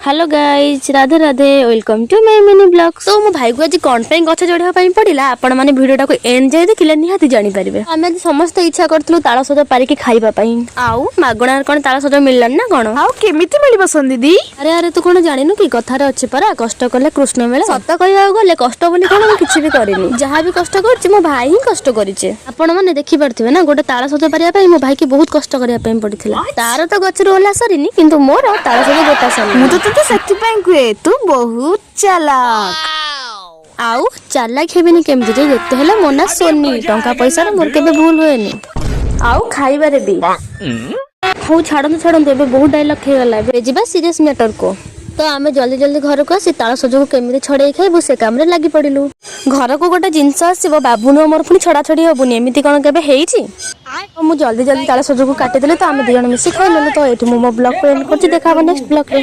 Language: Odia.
Hello guys, Radhe Radhe, welcome to my mini vlog. ତ ମୋ ଭାଇକୁ ଆଜି କ'ଣ ପାଇଁ ଗଛ ଚଢ଼ିବା ପାଇଁ ପଡ଼ିଲା, ଆପଣମାନେ ଭିଡ଼ିଓଟାକୁ ଏଣ୍ଡ ଯାଏ ଦେଖିଲେ ନିହାତି ଜାଣିପାରିବେ। ଆମେ ଆଜି ସମସ୍ତେ ଇଚ୍ଛା କରିଥିଲୁ ତାଳସଜ ପାରିକି ଖାଇବା ପାଇଁ। ଆଉ ମାଗଣାରେ କ'ଣ ତାଳସଜ ମିଳିଲାନି ନା କ'ଣ? ଆଉ କେମିତି ମିଳିବ ଦିଦି? ଆରେ ଆରେ, ତୁ କ'ଣ ଜାଣିନୁ କି? କଥାରେ ଅଛି ପରା, କଷ୍ଟ କଲେ କୃଷ୍ଣ ମିଳେ। ସତ କହିବାକୁ ଗଲେ କଷ୍ଟ ବୋଲି କ'ଣ ମୁଁ କିଛି ବି କରିନି। ଯାହା ବି କଷ୍ଟ କରିଛି, ମୋ ଭାଇ ହିଁ କଷ୍ଟ କରିଛି। ଆପଣ ମାନେ ଦେଖିପାରୁଥିବେ ନା, ଗୋଟେ ତାଳସଜ ପାରିବା ପାଇଁ ମୋ ଭାଇକି ବହୁତ କଷ୍ଟ କରିବା ପାଇଁ ପଡିଥିଲା। ତାର ତ ଗଛରୁ ଓହ୍ଲା ସରିନି, କିନ୍ତୁ ମୋର ତାଳସଜ ଗୋଟା ସରିନି। ମୁଁ ତ ତତେ ସେଥିପାଇଁ କୁହେ, ତୁ ବହୁତ ଚାଲାକ। ଆଉ ଚାଲାକ ହେବିନି କେମିତି ଯେ? ଯେତେ ହେଲେ ମୋ ନା ସୋନି। ଟଙ୍କା ପଇସାରେ ମୋର କେବେ ଭୁଲ ହୁଏନି, ଆଉ ଖାଇବାରେ ବି। ହଉ ଛାଡ଼ନ୍ତୁ ଛାଡ଼ନ୍ତୁ, ଏବେ ବହୁତ ଡାଇଲଗ ହେଇଗଲା। ଏବେ ଯିବା ସିରିୟସ୍ ମ୍ୟାଟରକୁ। ତ ଆମେ ଜଲ୍ଦି ଜଲ୍ଦି ଘରକୁ ଆସି ତାଳ ସଜକୁ କେମିତି ଛଡେଇ ଖାଇବୁ, ସେ କାମରେ ଲାଗି ପଡ଼ିଲୁ। ଘରକୁ ଗୋଟେ ଜିନିଷ ଆସିବ, ବାବୁନୁ ମୋର ପୁଣି ଛଡା ଛଡି ହବୁନି, ଏମିତି କଣ କେବେ ହେଇଛି? ତ ମୁଁ ଜଲ୍ଦି ଜଲ୍ଦି ତାଳ ସଜକୁ କାଟିଦେଲି, ତ ଆମେ 2 ଜଣ ମିଶି ଖାଇନେଲୁ। ତ ଏଇଠି ମୁଁ ମୋ ବ୍ଲଗକୁ ଏଣ୍ଡ କରୁଛି। ଦେଖା ହବ ନେକ୍ସଟ ବ୍ଲଗରେ।